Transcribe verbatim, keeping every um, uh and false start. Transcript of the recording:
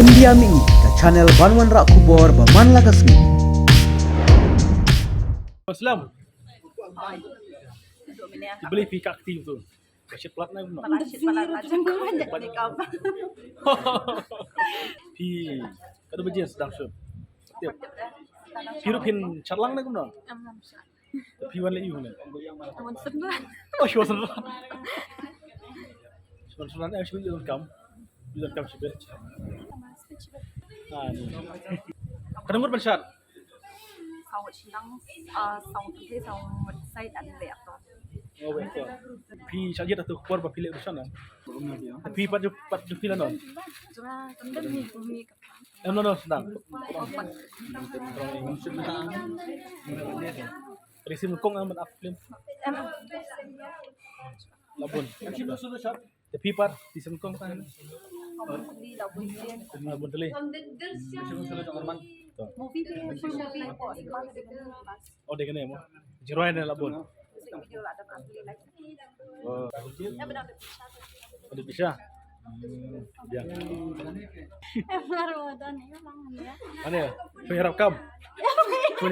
India Mih, ka channel ban wanrah khubor ba man la ka sngi. Aslam. Ki beli phi ka kti tu. Ka shit plat na kumno? Pala shit pala la jong ko banyak ni kau. Phi ka da baje sdang shut. Tip. Phi ruh phin chatlang na kumno? Am lam sha. Phi wan le yu ne. Wan sdang. Oh, shi wan sdang. Shi wan sdang, eh, shi wan kam. Wan kam shi bet. Ah, ni. Ka da ngut ban shat? Saw shnang, ah, saw tei, saw sait, an le actor. Oh, wait, actor. Phi sha ïa tu por ba phi leh rusan na. Phi pat ju, pat ju phi la non. Jura, tendang ni, bumi ka. Em, no, no, sdang. Risi mukong am ban film. Em. Labun. Te phi pat, phi sngewthuh tang. Labun teli. Movie te, full movie. Oh, dei kane mo. Jirwai ne labun. Music video la da ka beli like. Oh. Ada bisa. Hmm, ya. Baru ada ni, Bang, ya. Ane, pengharap kam.